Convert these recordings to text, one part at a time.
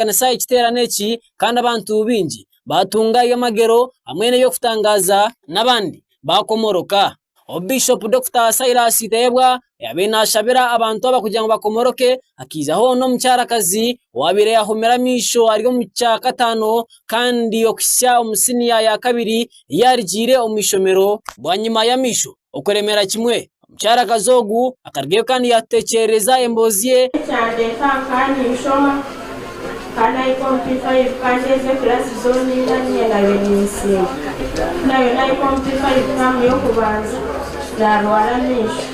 Okutebeekanisa ekiteerane eki kandi abantu baingi baatunga eby'amagero hamwe n'eby'okutangaaza n'abandi baakomoroka. Obu Biishopu Dokita Silas Tayebwa yaabaire naashabira abantu aba kugira ngu bakomoroke, hakaijaho n'omukyarakazi owaabaire yaahumire amaisho ari omu kyakataano kandi okuhitsya omu siniya yaakabiri ei yaarigiire omu ishomero bwanyima y'amaisho okuremera kimwe. Omukyarakazi ogu akarugayo kandi yatutekyerereza emboozi ye. Ekyandeeta nkaba ninshoma, nkaba nahika omu P5 kandi ezo ekiraasi zoona ina niinye naabaire ninsinga. Ku naabaire nahika omu P5 taamu y'okubanza, naarwara amaisho.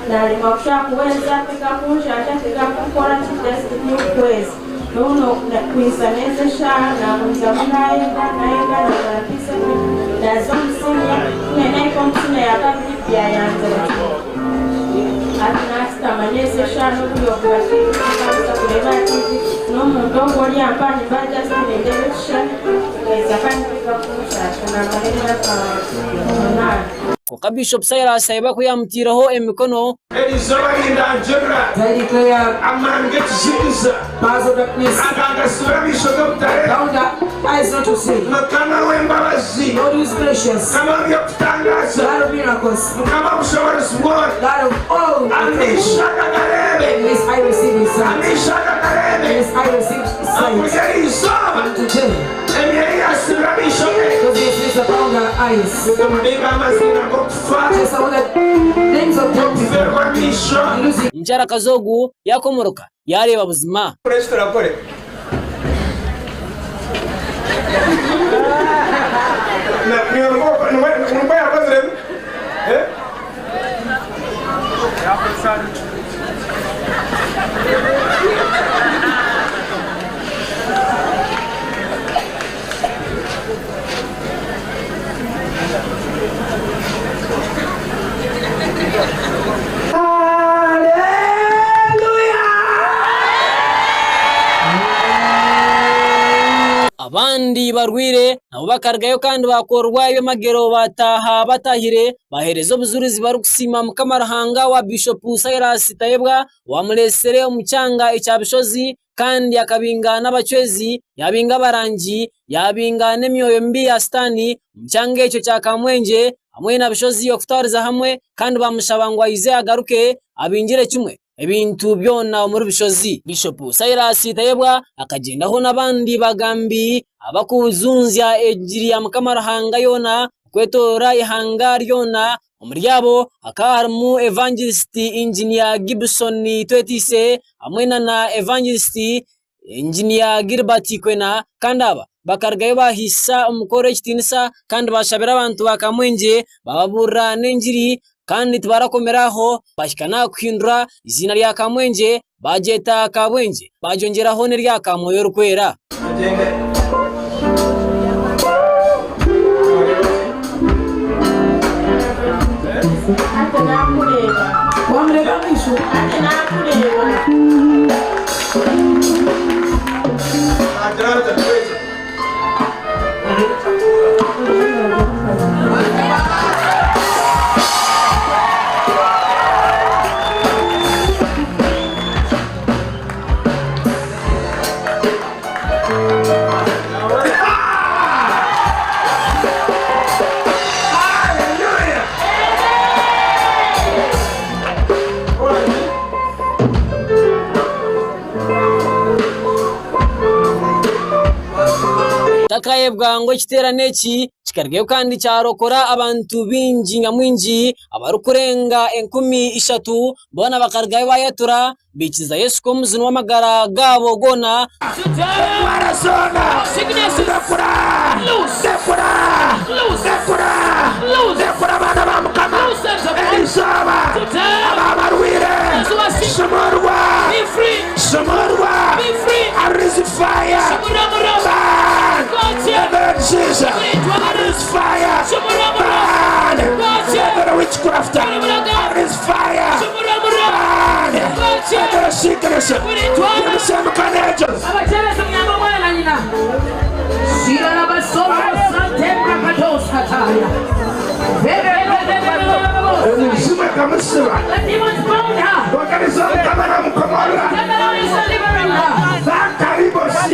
Naaremwa kushusha kuhweza, tigakunshasha, tigakukora ki, just tikuhweza. N'obu kuhitsya n'ezi eshaaha naagumizamu naayega, naayega naamara P7 naaza omu siniya, ku naabaire naahika omu siniya ya kabiri byayangira kimwe. Hati naashutama n'ezi eshaaha n'oburyo bwa tiivi tinkabaasa kureeba aha tiivi, n'omuntu ogwo ori aha mpa nimba just nindeeba ekishushani ngaija kandi tigakunshaasha naamara emyaka munaana. Kwonka Bishop Silas Ayebwa ku yaamutaireho emikono, Eri izooba nindangirira amaani g'ekizikiza agaagasibire amaisho g'obutareeba. Mukama w'embabazi, Mukama w'eby'okutangaaza, Mukama w'obushoboorozi bwona, amaisho aga gareebe, amaisho aga gareebe, okuruga eri izooba emyoyo yaasibire amaisho ge. Nimureeba amaziina g'okufa, g'okufeerwa amaisho. Omukyarakazi ogu yaakomoroka, yaareeba buzima. Kora eki turakore. Nikwo yakoziremu. Abandi barwaire nabo bakarugayo kandi baakorwa eby'amagero baataaha bataahire baaheereza obujurizi barikusiima Mukama Ruhanga wa Biishopu Silas Tayebwa owaamureetsire omu kyanga ekya Bushozi Kandi akabinga n'abacwezi, yaabinga abarangi, yaabinga n'emyoyo mibi ya Sitaane omu kyanga ekyo kya Kamwengye hamwe na Bushozi okutwariza hamwe, kandi baamushaba ngu aije agaruke abingire kimwe ebintu byona omuri Bushozi. Bishopu Silas Tayebwa akagyendaho n'abandi bagambi abakujunzya engiri ya Mukama Ruhanga yoona okwetoorora eihanga ryona. Omuri abo hakaba harimu Evangelist Engineer Gibson Twetiise hamwe na Evangelist Engineer Gilbert Kwena kandi aba bakarugayo bahaisa omukoro ekitiinisa kandi bashabira abantu ba Kamwengye bababuurira n'engiri kandi tibarakomera aho bahika n'aha kuhindura eiziina rya Kamwengye baagyeta Kabwengye baagyongyeraho n'erya Kamwoyo Orikwera. Takayebwa ngu ekiteerane eki kikarugayo kandi kyarokora abantu baingi nyamwingi abarikurenga 3000 boona bakarugayo bayatura Baikiriza Yesu kuba omujuni w'amagara gaabo goona. Endwara zoona rekura, rekura, rekura, rekura abaana ba Mukama. Erizooba abo abarwaire, sumurwa, sumurwa, I release fire, burn, every disease, I release fire, burn, every witchcraft, I release fire, burn, every sickness, Yimutsya emikono egyo. Abakyereza muyambe omwana na nyina. Omuzimu akamutsiba, kwonka erizooba Mukama naamukomorora. Bakaribosa.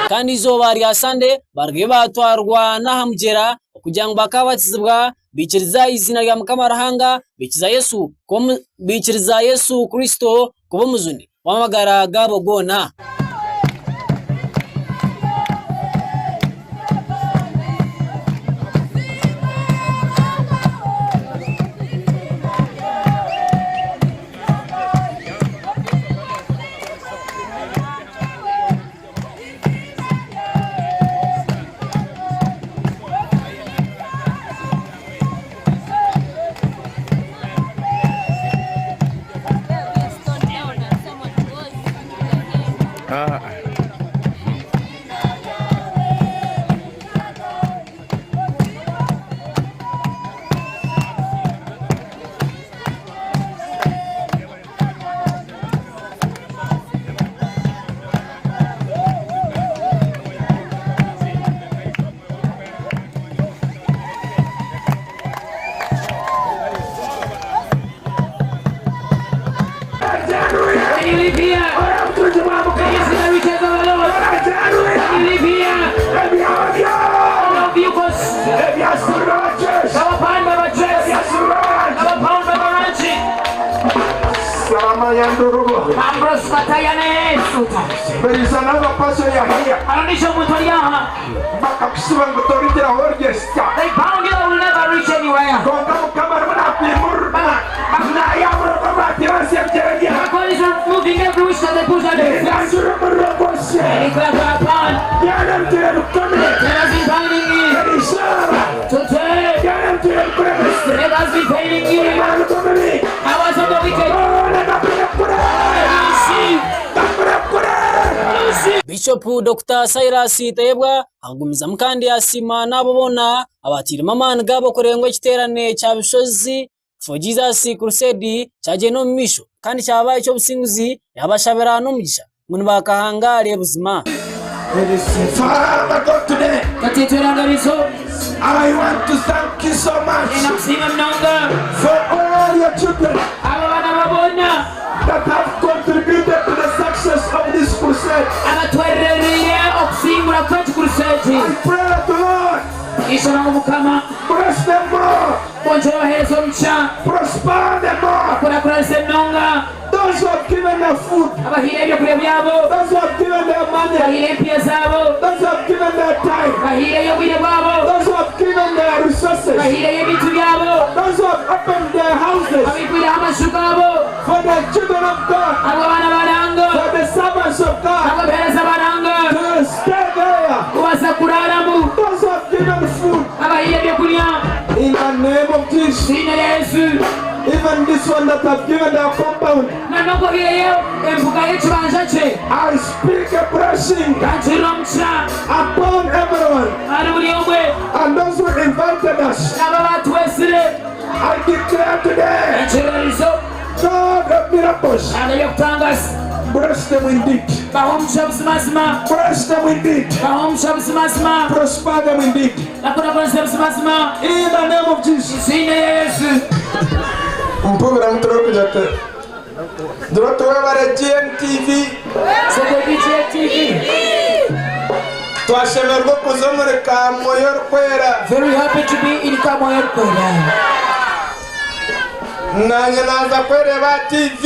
Kandi eizooba rya Sande barugayo baatwarwa n'aha mugyera okugira ngu bakabatizibwa, baikiriza eiziina rya Mukama Ruhanga, baikiriza Yesu Kristo kuba Omujuni w'amagara gaabo goona. There is another person you are here. Bakakusiba ngu torigera ahu origyesya. Kwonka Mukama arimu nakwimurira, nayabura oku orwatirwe ebigyere byawe. Niganjura omuriro gwosye. Byona ebigyere bikomire. Erizooba. Byona ebigyere bikuremese. Amaani g'omubi. Goona gakurekure. Gakurekure. Bishop Dokita Silas Tayebwa akagumizamu kandi yasiima n'abo boona abateiremu amaani gaabo kureeba ngu ekiteerane kya Bishozi for Jesus Crusade kyagyenda omu maisho kandi kyaba eky'obusinguzi yaabashabira n'omugisha ngu nibakahangaare buzima. Father God, today I want to thank you so much for all your children that have contributed to the success of this crusade. I pray that the Lord bless them more, prosper them more. Those who have given their food, those who have given their money, those who have given their time, those who have given their resources, those who have opened their houses for the children of God, for the servants of God, to stay there. Those who have given food, in the name of Jesus, even this one that have given their compound, I speak a blessing upon everyone and those who invited us. I declare today, God of miracles, bless them indeed. Bless them indeed. Prosper them indeed. In the name of Jesus. Mpubira mutoro kuja te. Duro tuwe bare GMTV. Twashemerwa kuza omuri Kamoyo Orikwera. Very happy to be in Kamoyo Orikwera. Nanye naza kwereba TV.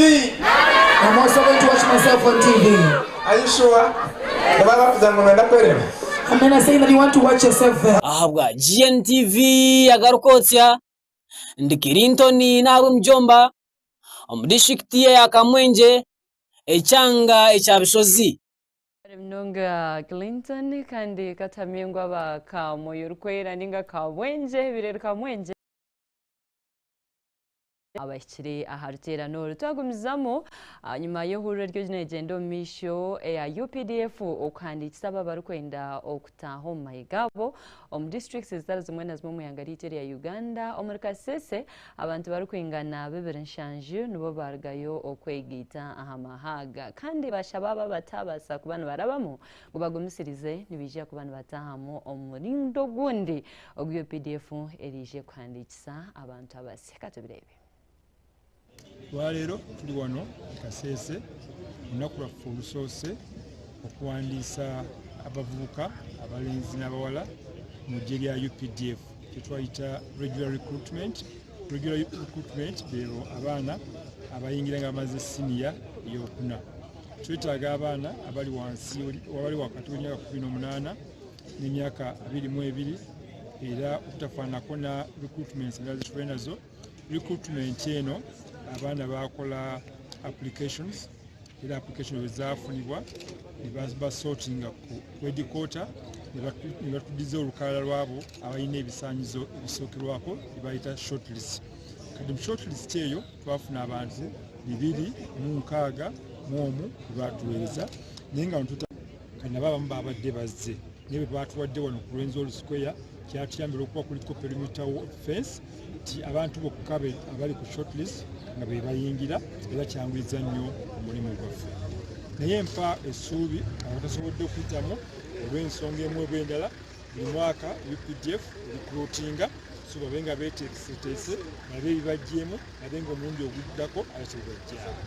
I'm also going to watch myself on TV. Are you sure? Niba bakuza ngu noyenda kwereba. I'm not saying that you want to watch yourself there. Ahabwa GNTV agaruka otsya ndi Clinton n'ahabw'emijomba omu disiturikiti eya Kamwengye ekyanga ekya Bishozi. Munonga Clinton kandi katamye ngu aba Kamoyo Orikwera ninga Kabwengye birere Kamwengye abahikire aha ruteerano oru twagumizamu nyuma y'ihuriro ry'egyenda omu maisho eya UPDF okuhandiikisa abo abarikwenda okutaaha omu mahe gaabo omu districts ezitari zimwe na zimwe omu ihanga ryaitu erya Uganda. Omuri Kasese abantu barikwingana 27 nibo barugayo okwegaita aha mahaaga kandi bashaba abo abatabaasa kuba nibarabamu ngu bagumisirize nibaija kuba nibataahamu omu murindo ogundi ogu UPDF eriije kuhandiikisa abantu abasya. Katubireebe. Olwaleero tuli wano e Kasese olunaku lwaffe olusoose okuwandiisa abavubuka abalenzi n'abawala mu ggye lya UPDF kyetwayita regular recruitment. Regular recruitment beebo abaana abayingira nga bamaze siniya eyokuna. Twetaaga abaana abali wansi abali wakati w'emyaka 18 n'emyaka 22 era obutafaanako na recruitments endala zetubadde nazo. Recruitment eno abaana bakola applications era application bwe zaafunibwa ne basortinga ku headquarter ne batudiza olukalala lwabo abalina ebisaanyizo ebisookerwako bye bayita shortlist. Kati mu shortlist eyo twafuna abantu 261 bwe batuweereza, naye nga kati nabo abamu babadde bazze, naye bwe batuwadde wano ku Rwenzori Square kyatuyambira okuba kuliko perimeter fence nti abantu bokka abali ku shortlist nga be bayingira, era kyanguyiza nnyo omulimu gwaffe. Naye mpa essuubi abatasobodde okuyitamu olw'ensonga emu oba endala, buli mwaka UPDF recruitinga, so babe nga beeteeseteese babe ebibajjeemu, babe nga omulundi oguddako ate tebibajjamu.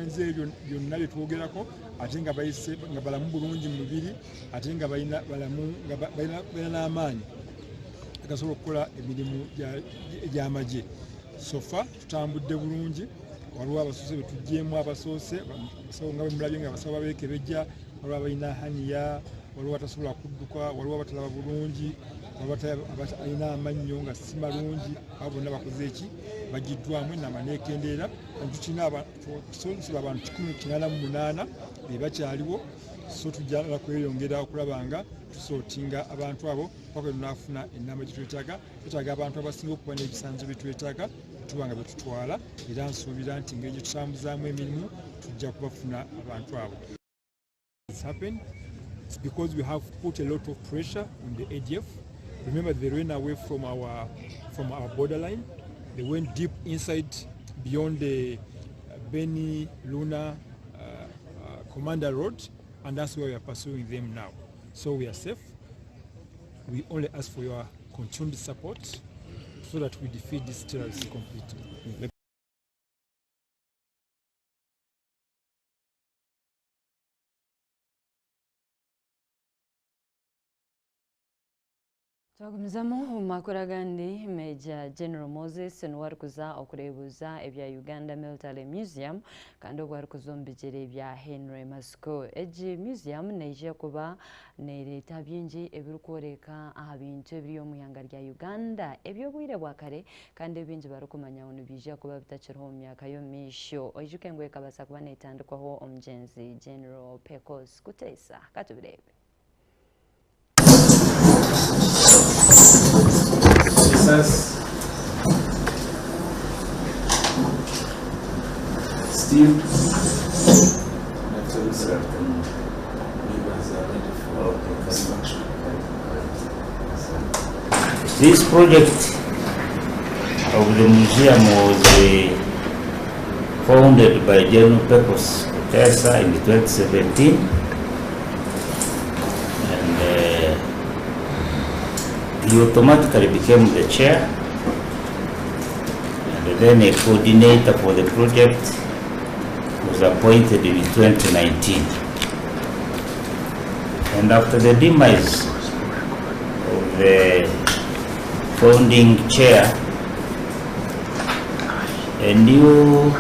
Nze ebyo byonna bye twogerako, ate nga bayise nga balamu bulungi mu mubiri, ate nga balina balamu nga balina n'amaanyi agasobola okukola emirimu egy'amagye. So far tutambudde bulungi. Waliwo abasoose betugyemu, abasoose abasawo nga bwemulabye nga abasawo babeekebejja, waliwo abalina hernia, waliwo abatasobola kudduka, waliwo abatalaba bulungi, waliwo abalina amannyo nga si malungi. Abo bonna bakoze eki bagiddwamu enamba nekendeera. Tukirina tusobola abantu 188 be bakyaliwo, so tujja kweyongera okulaba nga tusortinga abantu abo paka tunafuna enamba gyetwetaaga. Twetaaga abantu abasinga okuba n'ebisanyizo byetwetaaga tuba nga betutwala, era nsuubira nti engeri gyetutambuzaamu emirimu tujja kubafuna abantu abo. It's happened. It's because we have put a lot of pressure on the ADF. Remember, they ran away from our borderline. They went deep inside beyond the Beni Luna Commander Road, and that's where we are pursuing them now. So we are safe. We only ask for your continued support so that we defeat this terrorists completely. Twagumizamu omu makuru agandi. Major General Moses niwe arikuza okureebuza ebya Uganda Military Museum, kandi obwo arikuza omu bigyere bya Henry Matsiko. Egi museum neija kuba nereeta bingi ebirikworeka aha bintu ebiri omu ihanga rya Uganda eby'obwire bwa kare, kandi ebingi barikumanya ngu nibiija kuba bitakiriho omu myaka y'omu maisho. Oijuke ngu ekabaasa kuba neetandikwaho omugyenzi General Pecos Kuteesa. Katubireebe. Officers, Steve, Good afternoon. Members are ready for construction. This project of the museum was founded by General Pecos Kutesa in 2017, and he automatically became the chair and then a coordinator for the project was appointed in 2019. And after the demise of the founding chair, a new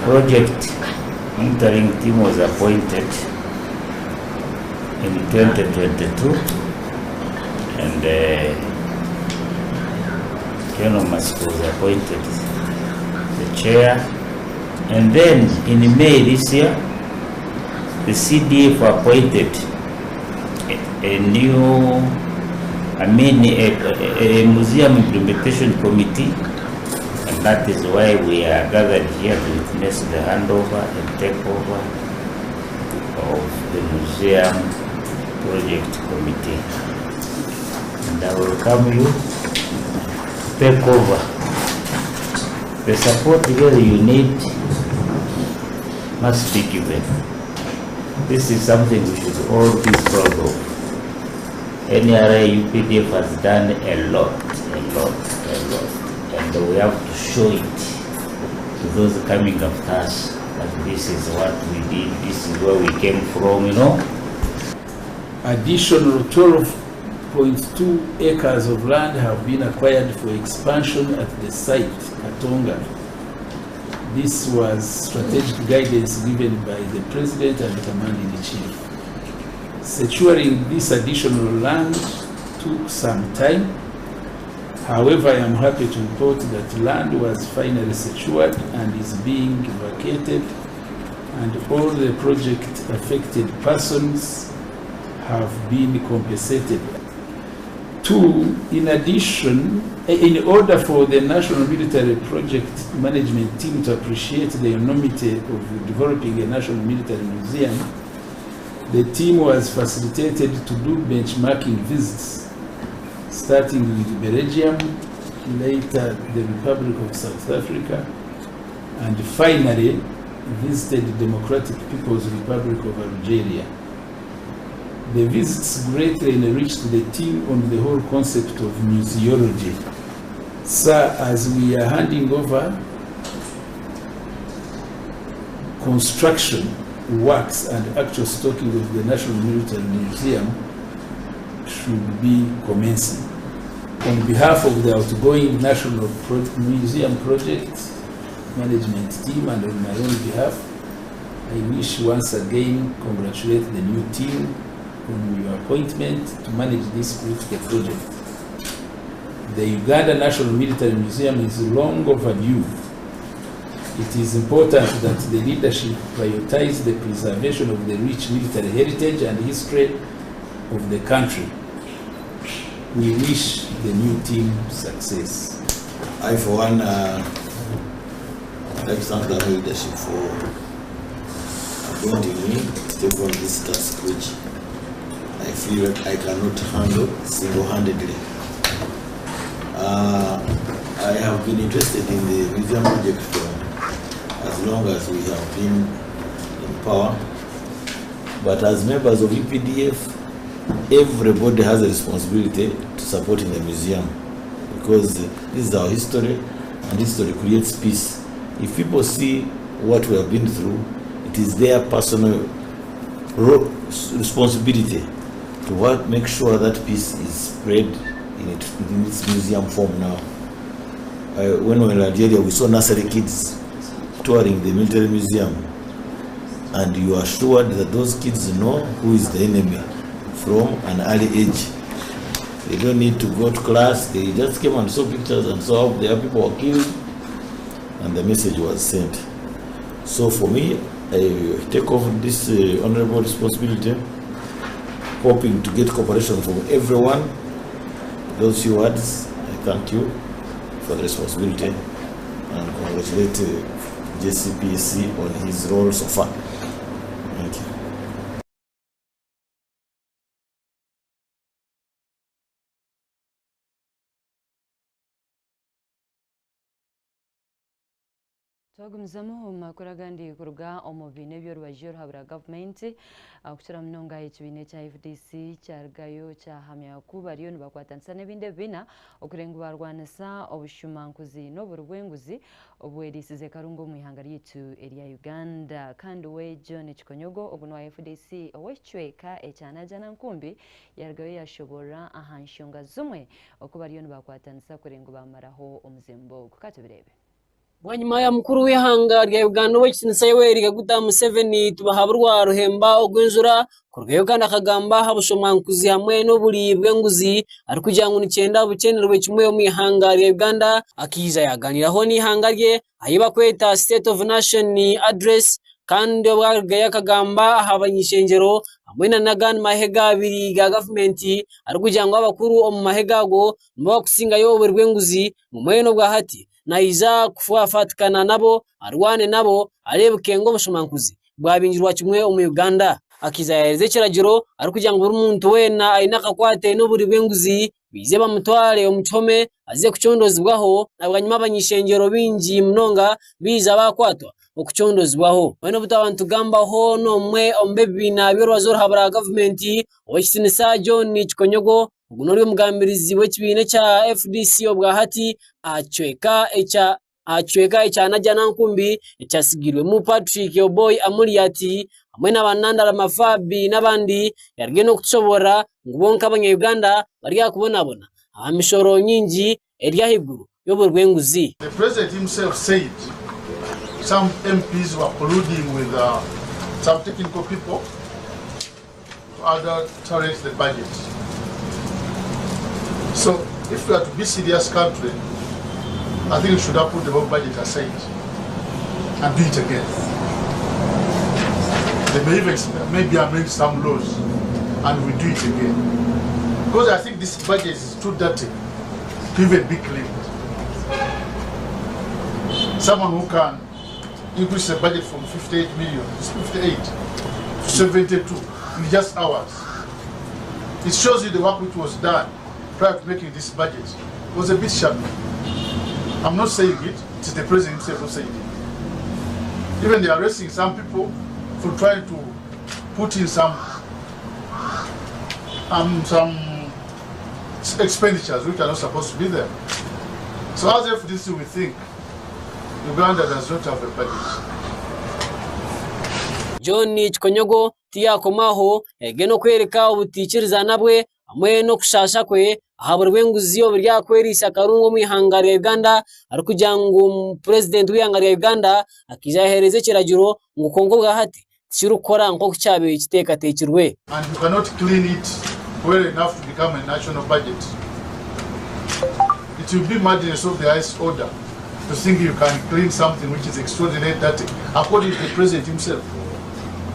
project monitoring team was appointed in 2022, and General Matsiko was appointed the chair. And then in May this year, the CDF appointed a new, I mean, a museum implementation committee, and that is why we are gathered here to witness the handover and takeover of the museum project committee. And I welcome you to take over. The support really you need must be given. This is something we should all be proud of. NRA UPDF has done a lot, a lot, a lot, and we have to show it. to those coming after us that this is what we did, this is where we came from, you know. Additional 12.2 acres of land have been acquired for expansion at the site, Katonga. This was strategic guidance given by the President and the Commander-in-Chief. Securing this additional land took some time. However, I am happy to report that land was finally secured and is being vacated, and all the project affected persons have been compensated. Two, in addition, in order for the National Military Project Management Team to appreciate the enormity of developing a National Military Museum, the team was facilitated to do benchmarking visits, starting with Belgium, later the Republic of South Africa, and finally visited the Democratic People's Republic of Algeria. The visits greatly enriched the team on the whole concept of museology. Sir, as we are handing over construction works and actual stocking of the National Military Museum should be commencing. On behalf of the outgoing National Museum Project Management Team and on my own behalf, I wish once again congratulate the new team on your appointment to manage this critical project. The Uganda National Military Museum is long overdue. It is important that the leadership prioritize the preservation of the rich military heritage and history of the country. We wish the new team success. I, for one, like to thank the leadership for appointing me to take on this task, which I feel I cannot handle single-handedly. I have been interested in the museum project for as long as we have been in power, but as members of UPDF, everybody has a responsibility to support in the museum, because this is our history, and history creates peace. If people see what we have been through, it is their personal responsibility to make sure that peace is spread in its museum form now. When we were in Algeria, we saw nursery kids touring the military museum, and you are assured that those kids know who is the enemy from an early age. They don't need to go to class, they just came and saw pictures and saw how their people were killed, and the message was sent. So for me, I take over this honorable responsibility, hoping to get cooperation from everyone. Those few words, I thank you for the responsibility and congratulate JCPC on his role so far. Thank you. Twagumizamu omu makuru agandi kuruga omu bibiina eby'orubaju oruhabura gavumenti kukira munonga ekibiina ekya FDC kyarugayo kyahamya ku bariyo nibakwatanisa n'ebindi ebibiina okurenga ngu barwanisa obushumankuzi n'oburi bw'enguzi obwerisize karungi omu ihanga ryaitu erya Uganda. Kandi we John Kikonyogo ogu n'owa FDC ow'ekicweka ekya Najjanankumbi yarugayo yashoborora aha nshonga zimwe oku bariyo nibakwatanisa kurenga ngu bamaraho omuzimbo ogu. Katubireebe. Bwanyima ya mukuru w'ihanga rya Uganda ow'ekitinisa Yoweri Kaguta Museveni tubahaburwa Ruhemba ogw'enjura kurugayo kandi akagamba aha bushomankuzi hamwe n'oburi bw'enguzi arikugira ngu nikyenda bukyenerwe kimwe omu ihanga rya Uganda. Akiija yaganiraho n'ihanga rye ahi bakweta State of Nation Address, kandi obwarugayo akagamba aha banyishengyero hamwe na n'agandi mahega abiri ga gavumenti arikugira ngu abakuru omu mahega ago nibo bakusingayo oburi bw'enguzi mumwe n'obwahati naija kufafatikana nabo arwane nabo areebeke ngu obushomankuzi bwabingirwa kimwe omu Uganda. Akiza yahereza ekiragiro arikugira ngu buri muntu weena aine akakwate n'oburi bw'enguzi bize bamutware omu kihome aze kucondozibwaho. Na bwanyima abanyishengyero bingi munonga biija bakwatwa okucondozibwaho. Mbwenu obu twaba nitugambaho n'omwe omu b'ebibiina by'orubazo oruhabura gavumenti ow'ekitinisa John Kikonyogo, ogu n'ori omugambirizi w'ekibiina ekya FDC obwahati aha kicweka ekya aha kicweka ekya Najjanankumbi ekyatsigirwemu Patrick Oboi Amuriat hamwe na ba Nandala Mafabi n'abandi yariyo n'okutushoboorora ngu bo nk'abanya-Uganda bari aha kubonabona aha mishoro nyingi eri ahaiguru y'oburi bw'enguzi. The president himself said some MPs were colluding with uh, some technical people to adulterate the budget. So if we are to be serious country, I think we should have put the whole budget aside and do it again. They may even maybe amend some laws and we do it again. Because I think this budget is too dirty to even be cleaned. Someone who can increase the budget from 58 million, it's 58 to 72 in just hours. It shows you the work which was done prior to making this budget was a bit shabby. I'm not saying it, it's the president himself who said it. Even they are arresting some people for trying to put in some um, some expenditures which are not supposed to be there. So as FDC we think Uganda does not have a budget. John Kikonyogo tiyakoma aho, yahiga n'okworeka obutaikirizana bwe hamwe n'okushaasha kwe aha buri bw'enguzi oburi aha kweriisa akarungu omu ihanga rya Uganda arikugira ngu Purezidenti w'eihanga rya Uganda akaija yaheereza ekiragiro ngu kwonka obwahati tikirikukora nk'oku kyabaire kiteekateekirwe. And you cannot clean it well enough to become a national budget. It will be madness of the highest order to think you can clean something which is extraordinarily dirty, according to the president himself,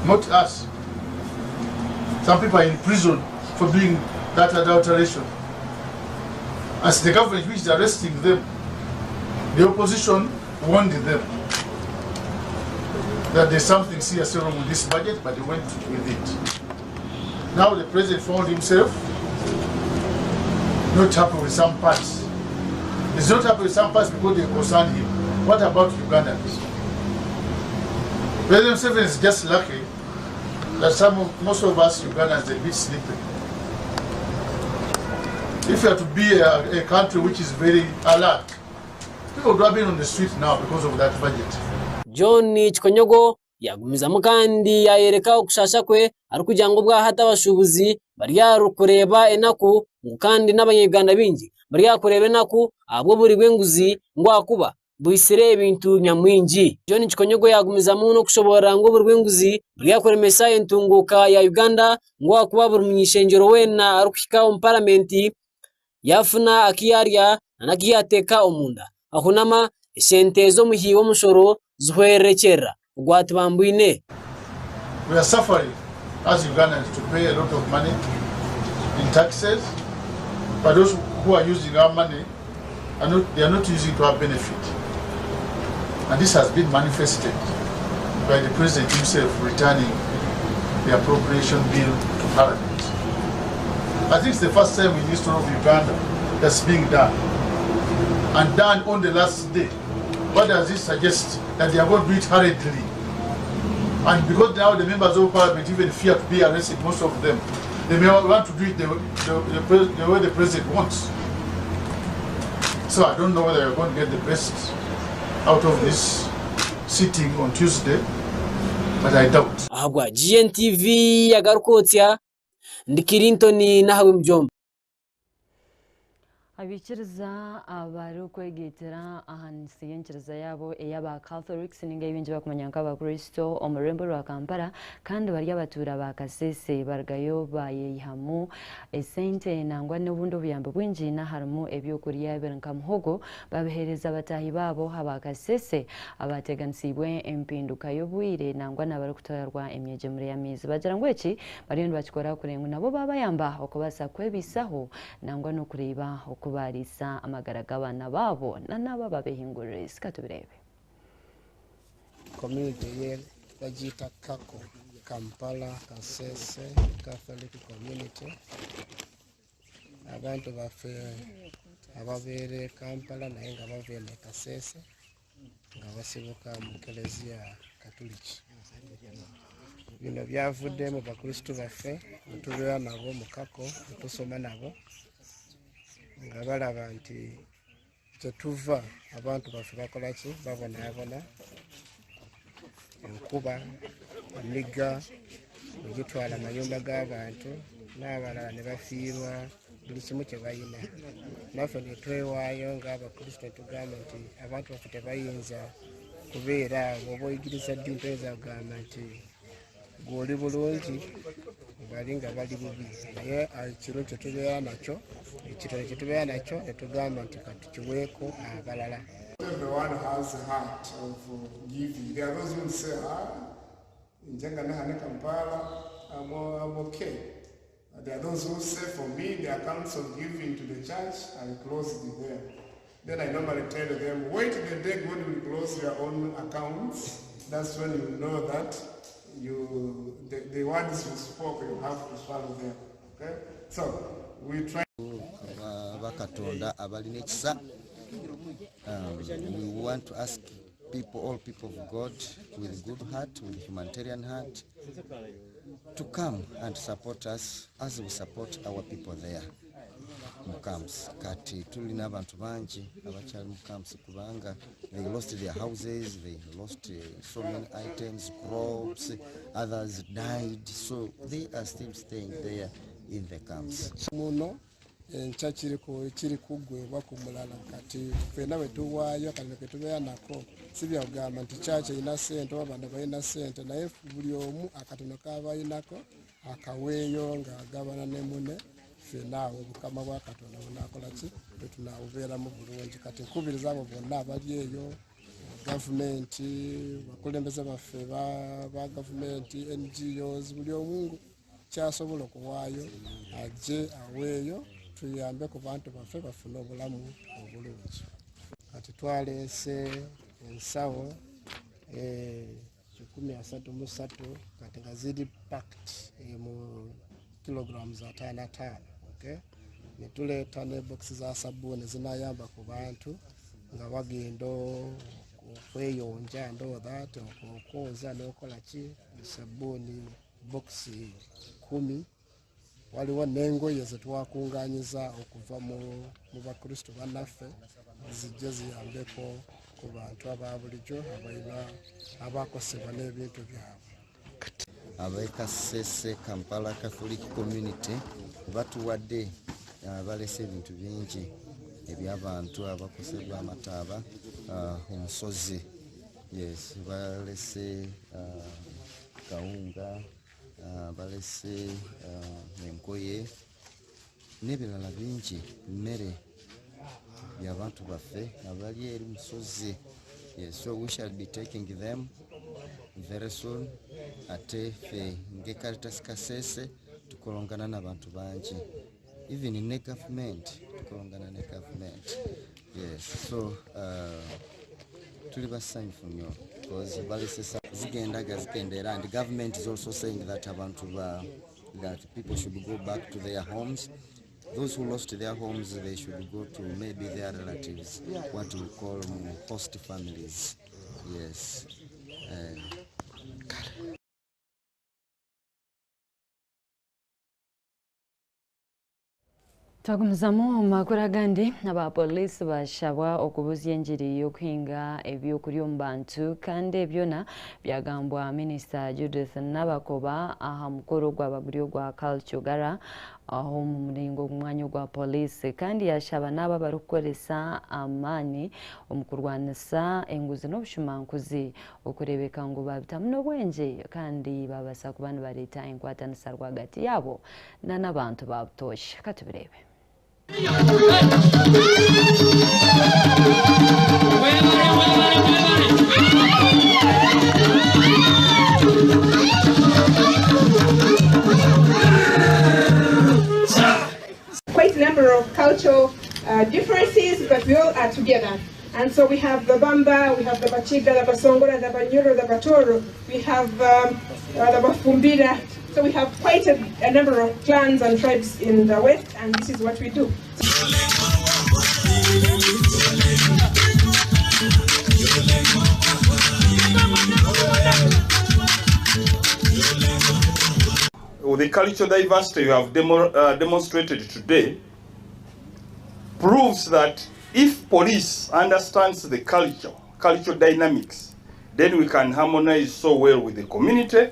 not us. Some people are in prison for doing that adulteration. As the government which is arresting them, the opposition warned them that there's something seriously wrong with this budget, but they went with it. Now the president found himself not happy with some parts. He's not happy with some parts because they concern him. What about Ugandans? President Museveni is just lucky that some of, most of us Ugandans, they be sleeping. If you are to be a, a country which is very alert, people would have been on the street now because of that budget. John Kikonyogo yagumizamu kandi yayoreka okushaasha kwe arikugira ngu obwahati abashuubuzi bari aha kureeba enaku ngu kandi n'abanya-Uganda baingi bari aha kureeba enaku ahabw'oburi bw'enguzi ngu ahakuba bwitsire ebintu nyamwingi. John Kikonyogo yagumizamu n'okushoboorora ngu oburi bw'enguzi buri aha kuremesa entunguuka ya Uganda ngu ahakuba buri muny'ishengyero weena arikuhika omu paramenti yaafuna aku yaarya n'aku yaateeka omunda ahunama esente z'omuhi w'omushoro zihwerekyerera ogwatibambwine. We are suffering as Ugandans to pay a lot of money in taxes, but those who are using our money are not, they are not using to our benefit. And this has been manifested by the president himself returning the appropriation bill to parliament. I think it's the first time in the history of Uganda that's being done. And done on the last day. What does this suggest? That they are going to do it hurriedly. And because now the members of parliament even fear to be arrested, most of them, they may want to do it the, the, the, the way the president wants. So I don't know whether you're going to get the best out of this sitting on Tuesday, but I doubt. Ahabwa GNTV yagaruka ndi Clinton nahawe Mujomba. Abaikiriza abarikwegaitira aha nsi y'enyikiriza yaabo ey'aba Catholics ninga ei baingi barikumanya nk'abakristo omu rurembo rwa Kampala kandi bari abatuura ba Kasese barugayo bayeyihamu esente nangwa n'obundi obuyambi bwingi n'aharimu ebyokurya ebiri nka muhogo babiheereza bataahi baabo aba Kasese abateganisiibwe empinduka y'obwire nangwa n'abarikutarwa emyegyemure y'amaizi bagira ngu eki bariyo nibakikora kureba ngu nabo babayamba okubaasa kwebiisaho nangwa n'okureeba oku baariisa amagara g'abaana baabo n'abo ababehinguririze. Katubireebe. Community ye bagiyita Kako, Kampala Kasese Catholic Community. Abantu baffe ababeera e Kampala naye nga bava eno e Kasese nga basibuka mu Kelezia Katuliki. Bino byavudde mu bakristu baffe betubeera nabo mu Kako, betusoma nabo nga balaba nti Kyetuva abantu baffe bakola ki? Babonaabona enkuba, emigga bwe gitwala amayumba g'abantu n'abalala ne bafiirwa buli kimu kye balina. Naffe ne twewaayo ng'Abakristo ne tugamba nti abantu baffe tebayinza kubeera awo. Oba oyigiriza ddiini toyinza kugamba nti gw'oli bulungi bali nga bali bubi, naye ekiro kye tubeera nakyo, ekitone kye tubeera nakyo, ne tugamba nti katukiweeko abalala. Everyone has a heart of giving. There are those who say, "Ah, njenga nahane Kampala, I'm okay." There are those who say, "For me, the accounts of giving to the church, I closed it there." Then I normally tell them, "Wait the day God will close your own accounts. That's when you know that the words you spoke, you have to swallow them." Okay? So we try. Bakatonda abalina ekisa, we want to ask people, all people of God with good heart, with humanitarian heart, to come and support us as we support our people there mu camps. Kati tulina abantu bangi abakyali mu camps kubanga they lost their houses, they lost so many items, crops, others died, so they are still staying there in the camps. Muno enkya kiri kuggwebwa ku mulala. Kati ffenna bwe tuwaayo akatono ke tubeera nako, si byakugamba nti kyaki erina ssente oba bano balina ssente, naye buli omu akatono k'abayinako akaweeyo ng'agabana ne mune. Ffenna awo obukama bwa Katonda bunaakola ki? Bwe tunaabubeeramu bulungi. Kati nkubiriza abo bonna abali eyo, gavumenti, bakulembeze baffe ba gavumenti, NGOs, buli omu kyasobola okuwaayo ajje aweeyo tuyambe ku bantu baffe bafune obulamu obulungi. Kati twaleese ensawo 133, kati nga ziri packed mu kilograms 55, okay? Ne tuleeta ne bokisi za sabbuuni zinayamba ku bantu nga bagenda okweyonja and all that, okwoza n'okola ki, sabbuuni bokisi 10. Waliwo n'engoye zetwakunganyiza okuva mu bakristo bannaffe zijje ziyambeko ku bantu aba bulijjo abalina abakosebwa n'ebintu byabwe. Ab'e Kasese Kampala Catholic Community batuwadde, balese ebintu bingi ebyabantu abakosebwa amataaba omusozi. Yes, balese kawunga, balese engoye n'ebirala bingi, mmere by'abantu baffe abali eri musozi. Yes, so we shall be taking them very soon. Ate ffe nge Caritas Kasese tukolongana n'abantu bangi, even ne government, tukolongana ne government. Yes, so tuli basanyufu nnyo because balese zigendaga zikendeera, and government is also saying that abantu ba that people should go back to their homes. Those who lost their homes, they should go to maybe their relatives, what we call host families. Yes. Twagumizamu omu makuru agandi. Abapoliisi bashabwa okubuzya enjiri y'okuhinga ebyokurya omu bantu, kandi ebyona byagambwa Minisita Judith Nabakoba aha mukoro gwabaguri ogwa Culture Gara aho omu muringo omwanya ogwa poliisi, kandi yashaba n'abo abarikukoresa amaani omu kurwanisa enguzi n'obushumankuzi okureebeka ngu babitamu n'obwengye kandi babaasa kuba nibareeta enkwatanisa rwagati yaabo na n'abantu ba butoosha. Katubireebe. Quite a number of cultural differences, but we all are together. And so we have the Bamba, we have the Bachiga, the Basongora, the Banyoro, the Batoro, we have the Bafumbira. So we have quite a number of clans and tribes in the West, and this is what we do. The cultural diversity you have demonstrated today proves that If police understands the culture, cultural dynamics, then we can harmonize so well with the community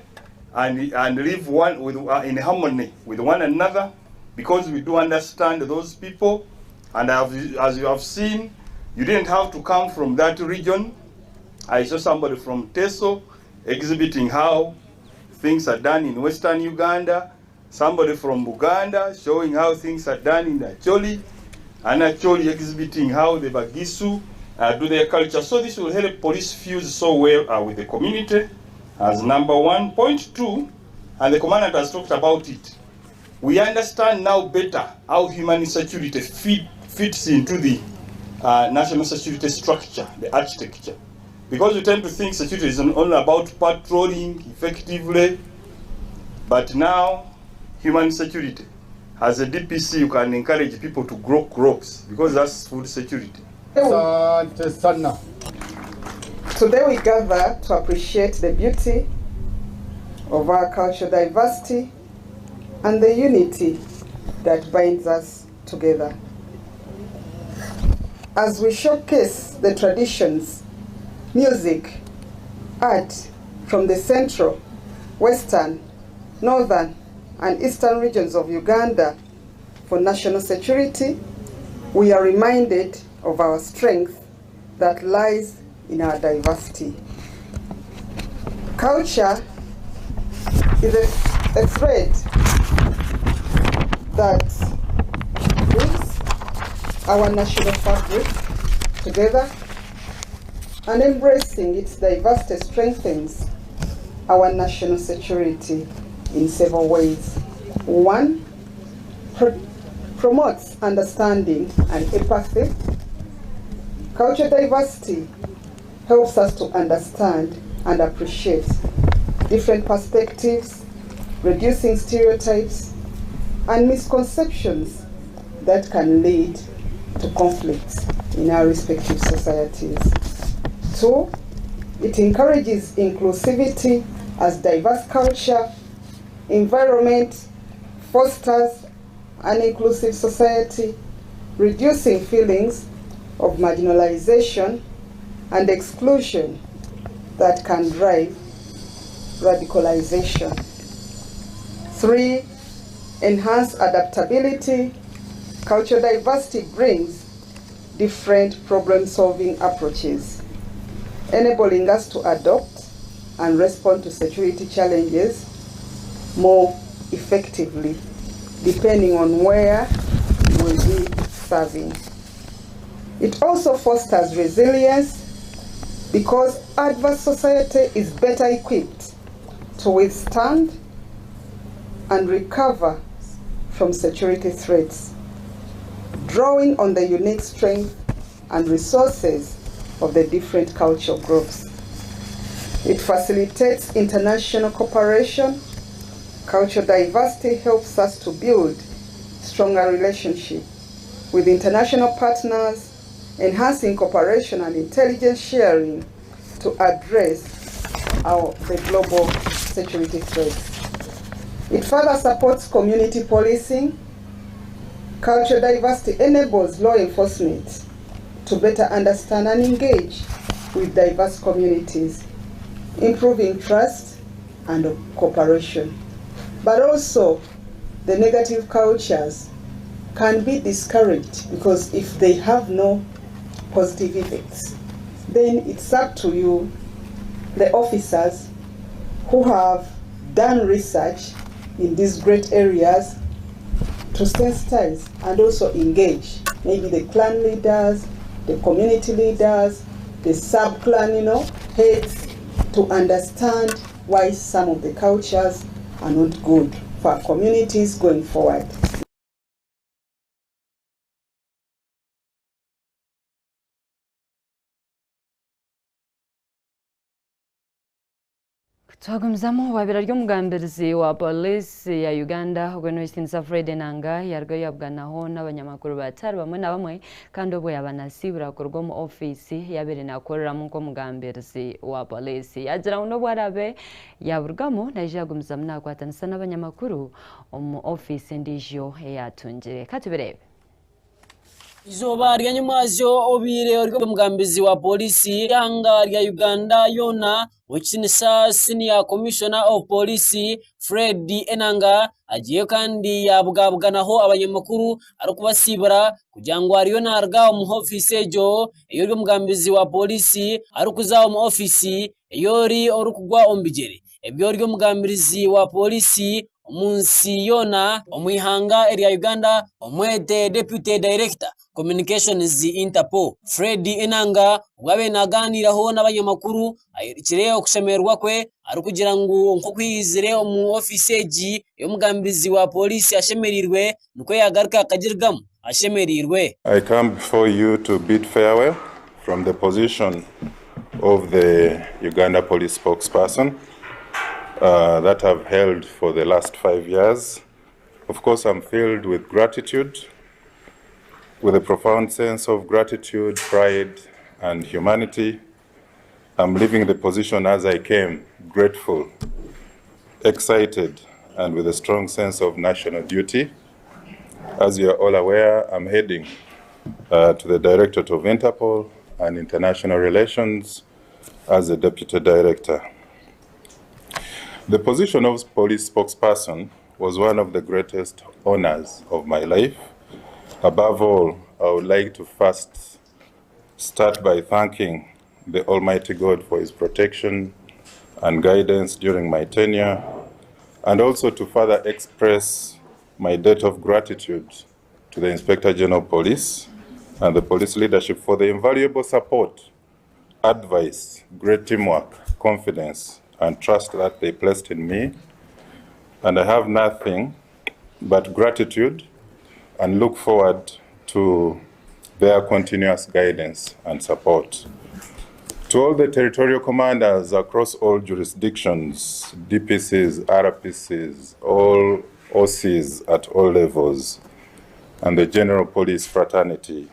and live one with, in harmony with one another, because we do understand those people. And as you have seen, you didn't have to come from that region. I saw somebody from Teso exhibiting how things are done in Western Uganda, somebody from Buganda showing how things are done in Acholi, and Acholi exhibiting how the Bagisu do their culture. So this will help police fuse so well with the community as number one. Point two, and the commandant has talked about it, we understand now better how human security fits into the national security structure, the architecture. Because we tend to think security is only about patrolling effectively, but now human security. As a DPC, you can encourage people to grow crops because that's food security. Today we gather to appreciate the beauty of our cultural diversity and the unity that binds us together. As we showcase the traditions, music, art from the central, western, northern, and eastern regions of Uganda for national security, we are reminded of our strength that lies in our diversity. Culture is a thread that brings our national fabric together, and embracing its diversity strengthens our national security in several ways. One, promotes understanding and empathy. Cultural diversity helps us to understand and appreciate different perspectives, reducing stereotypes and misconceptions that can lead to conflicts in our respective societies. Two, it encourages inclusivity as diverse culture, environment fosters an inclusive society, reducing feelings of marginalization and exclusion that can drive radicalization. Three, enhance adaptability. Cultural diversity brings different problem-solving approaches, enabling us to adopt and respond to security challenges more effectively, depending on where you will be serving. It also fosters resilience because adverse society is better equipped to withstand and recover from security threats, drawing on the unique strength and resources of the different cultural groups. It facilitates international cooperation. Cultural diversity helps us to build stronger relationships with international partners, enhancing cooperation and intelligence sharing to address the global security threats. It further supports community policing. Cultural diversity enables law enforcement to better understand and engage with diverse communities, improving trust and cooperation. But also, the negative cultures can be discouraged because if they have no positive effects, then it's up to you, the officers who have done research in these great areas, to sensitize and also engage maybe the clan leaders, the community leaders, the sub-clan, heads, to understand why some of the cultures are not good for our communities going forward. Twagumizamu wabira ry'omugambirizi wa polisi ya Uganda ogweno Hastings Fred Enanga yarwo yabwanaho n'abanyamakuru batari bamwe na bamwe kandi obwo yabanasibura kurwa mu ofisi yabere nakoreramu nk'omugambirizi wa polisi yagira ngu n'obu arabe yaburgamu naija yagumizamu nakwatanisa n'abanyamakuru omu ofisi endiijo eyatungire katubirebe. Eizooba rya nyomwazyo obaire ori omugambizi wa pooriisi y'eihanga rya Uganda yoona Ow'ekitiinisa Senior Commissioner of Police Fred Enanga agiireyo kandi yaabugabuganaho abanyamakuru arikubasiibura kugira ngu ariyo naaruga omu ofiisi egyo ei ori omugambizi wa pooriisi arikuza omu ofiisi ei ori orikugwa omu bigyere ebi ori omugambirizi wa pooriisi omu nsi yoona omu ihanga erya Uganda omwete Deputy Director Communications Interpol, Fred Enanga obu abaire nagaaniiraho n'abanyamakuru ayorekire okushemererwa kwe arikugira ngu nk'oku yaizire omu ofiisi egi ey'omugambirizi wa pooriisi ashemereirwe nikwo yagaruka akagirugamu ashemereirwe. I come before you to bid farewell from the position of the Uganda Police spokesperson uh, that I've held for the last five years. Of course, I'm filled with gratitude, with a profound sense of gratitude, pride, and humanity. I'm leaving the position as I came, grateful, excited, and with a strong sense of national duty. As you are all aware, I'm heading uh, to the Directorate of Interpol and International Relations as a Deputy Director. The position of police spokesperson was one of the greatest honors of my life. Above all, I would like to first start by thanking the Almighty God for His protection and guidance during my tenure, and also to further express my debt of gratitude to the Inspector General of Police and the police leadership for the invaluable support, advice, great teamwork, confidence, and trust that they placed in me. And I have nothing but gratitude and look forward to their continuous guidance and support. To all the territorial commanders across all jurisdictions, DPCs, RPCs, all OCs at all levels, and the general police fraternity,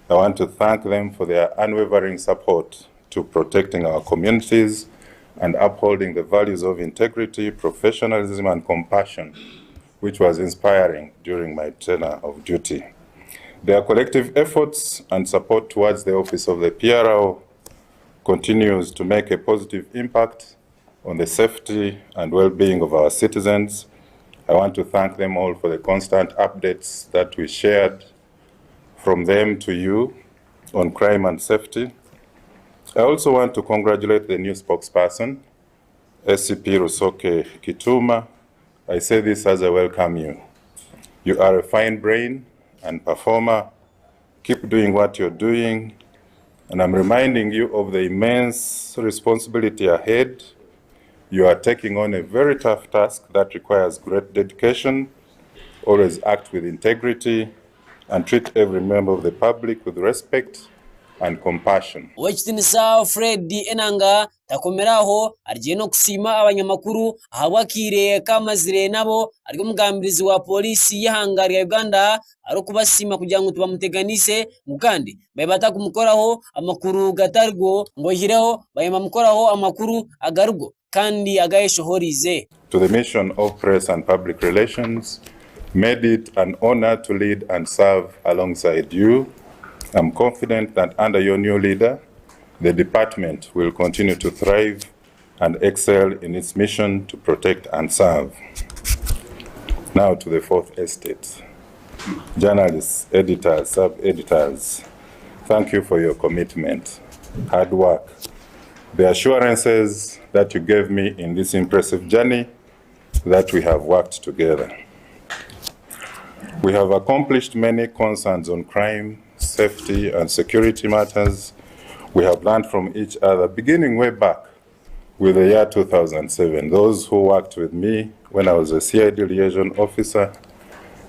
I want to thank them for their unwavering support to protecting our communities and upholding the values of integrity, professionalism, and compassion, which was inspiring during my tenure of duty. Their collective efforts and support towards the office of the PRO continues to make a positive impact on the safety and well-being of our citizens. I want to thank them all for the constant updates that we shared from them to you on crime and safety. I also want to congratulate the new spokesperson, SCP Rusoke Kituma. I say this as I welcome you. You are a fine brain and performer. Keep doing what you're doing. And I'm reminding you of the immense responsibility ahead. You are taking on a very tough task that requires great dedication. Always act with integrity and treat every member of the public with respect and compassion. Ow'ekitiinisa Fred Enanga takomire aho, arigiire n'okusiima abanyamakuru ahabw'akaire kamazire nabo ari omugambirizi wa pooriisi y'eihanga rya Uganda arikubasiima kugira ngu tibamuteganiise ngu kandi baaba batarikumukoraho amakuru gatarigo ngu oihireho baaba nibamukoraho amakuru agarigo kandi agayeshohoriize. To the mission of press and public relations, made it an honor to lead and serve alongside you. I'm confident that under your new leader, the department will continue to thrive and excel in its mission to protect and serve. Now to the fourth estate. Journalists, editors, sub-editors, thank you for your commitment, hard work, the assurances that you gave me in this impressive journey that we have worked together. We have accomplished many concerns on crime, safety, and security matters. We have learned from each other, beginning way back with the year 2007. Those who worked with me when I was a CID liaison officer,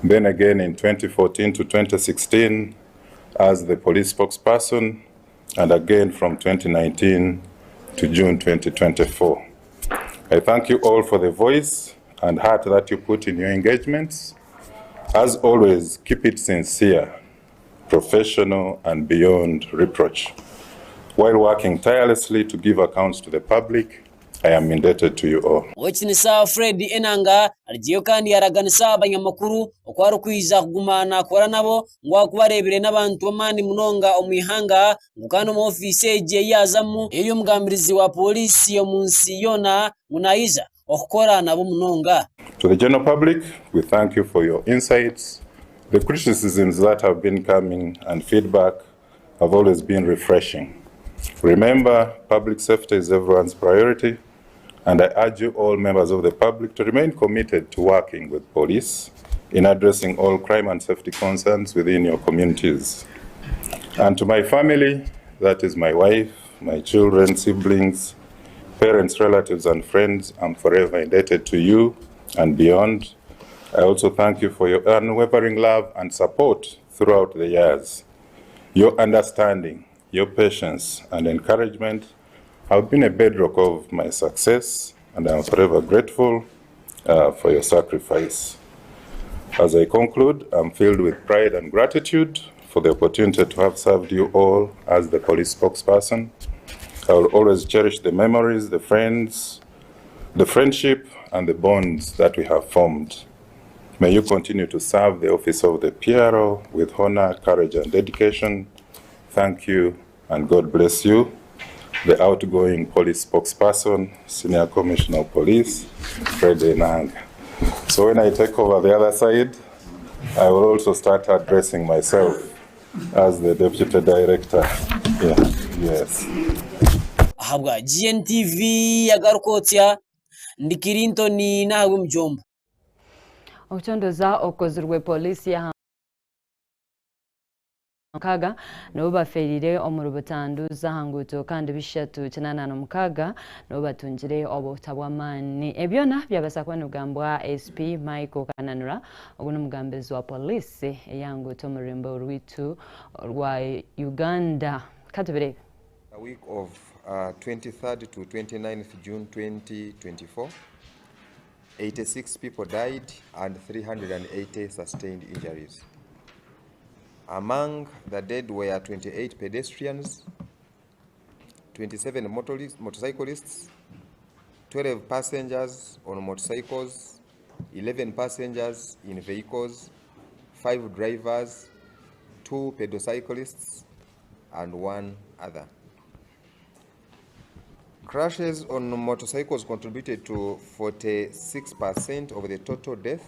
then again in 2014 to 2016 as the police spokesperson, and again from 2019 to June 2024. I thank you all for the voice and heart that you put in your engagements. As always, keep it sincere, professional, and beyond reproach, while working tirelessly to give accounts to the public I am indebted to you all. Owekitinisa Fred Enanga arugyeyo kandi yaraganisa abanyamakuru oku arikwija kuguma nakora nabo ngu ahakuba areebire n'abantu b'amaani munonga omu ihanga ngu kandi omu ofiisi egi ei yaazamu ey'omugambirizi wa pooriisi omu nsi yoona ngu naija okukora nabo munonga. To the general public, we thank you for your insights. The criticisms that have been coming and feedback have always been refreshing. Remember, public safety is everyone's priority, and I urge you all members of the public to remain committed to working with police in addressing all crime and safety concerns within your communities. And to my family, that is my wife, my children, siblings, parents, relatives, and friends, I'm forever indebted to you and beyond. I also thank you for your unwavering love and support throughout the years. Your understanding, your patience, and encouragement have been a bedrock of my success, and I'm forever grateful for your sacrifice. As I conclude, I'm filled with pride and gratitude for the opportunity to have served you all as the police spokesperson. I will always cherish the memories, the friends, the friendship, and the bonds that we have formed. May you continue to serve the office of the PRO with honor, courage, and dedication. Thank you, and God bless you. The outgoing police spokesperson, Senior Commissioner of Police, Fred Enanga. So when I take over the other side, I will also start addressing myself as the Deputy Director. Yeah, yes. Ahabwa GNTV agaruka otsya ndi Clinton nahabwe Mujomba. Okucondoza okukozirwe poliisi y'aha mukaaga nibo bafeerire omuri butandu z'aha nguuto kandi 386 nibo batungire obuhuta bw'amaani. Ebyona byabaasa kuba nibigambwa SP Michael Kananura, ogu n'omugambirizi wa poliisi ey'aha nguuto omu rurembo rwaitu rwa Uganda. Katubirebe. The week of 23rd to 29th June 2024, 86 people died and 380 sustained injuries. Among the dead were 28 pedestrians, 27 motorcyclists, 12 passengers on motorcycles, 11 passengers in vehicles, 5 drivers, 2 pedocyclists, and 1 other. Crashes on motorcycles contributed to 46% of the total death,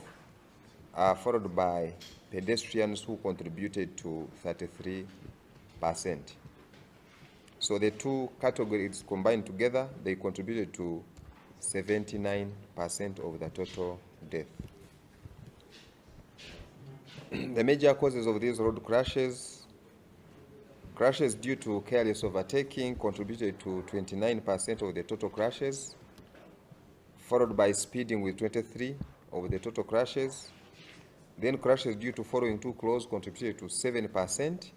followed by pedestrians who contributed to 33%. So the two categories combined together, they contributed to 79% of the total death. The major causes of these road crashes: crashes due to careless overtaking contributed to 29% of the total crashes, followed by speeding with 23 of the total crashes. Then crashes due to following too close contributed to 7%,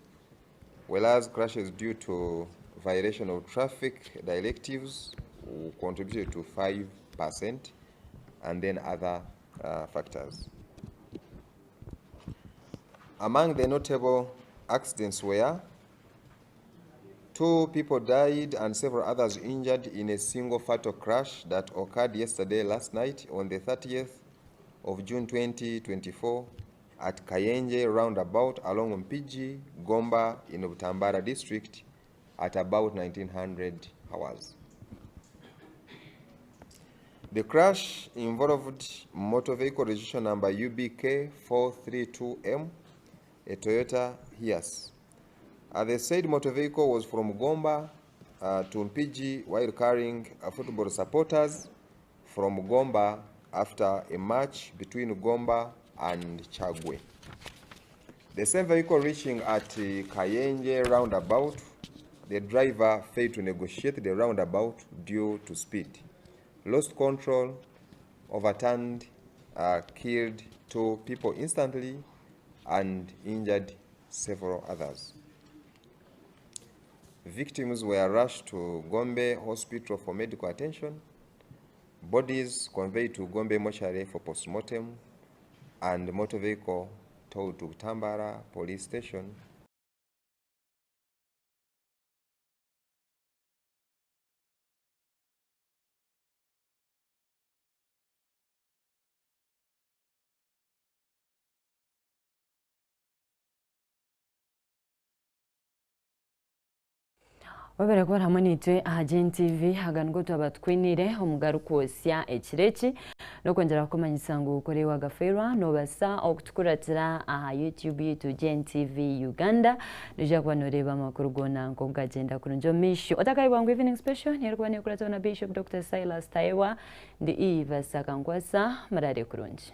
whereas crashes due to violation of traffic directives contributed to 5%, and then other factors. Among the notable accidents were 2 people died and several others injured in a single fatal crash that occurred yesterday last night on the 30th of June 2024 at Kayenje roundabout along Mpigi, Gomba in Butambala district at about 1900 hours. The crash involved motor vehicle registration number UBK 432M, a Toyota Hiace. The said motor vehicle was from Gomba to Mpigi while carrying football supporters from Gomba after a match between Gomba and Chagwe. The same vehicle reaching at Kayenje roundabout, the driver failed to negotiate the roundabout due to speed, lost control, overturned, killed 2 people instantly, and injured several others. Victims were rushed to Gombe Hospital for medical attention, bodies conveyed to Gombe Mortuary for postmortem, and motor vehicle towed to Butambala Police Station. Webare kuba hamwe nitwe aha Gen TV aga nigo twaba tukwiniire omugarukwosya ekiro eki n'okwongyera kukumanyisa ngu kuri wagafeerwa noobasa okutukuratira aha YouTube yitu Gen TV Uganda noija kuba noreeba amakuru goona nk'oku gagyenda kurungi omu maisho. Otakayebwa ngu Evening Special niyo erikuba nekurataho na Bishop Dr Silas Tayebwa. Ndi Eve Sakankwasa murare kurungi.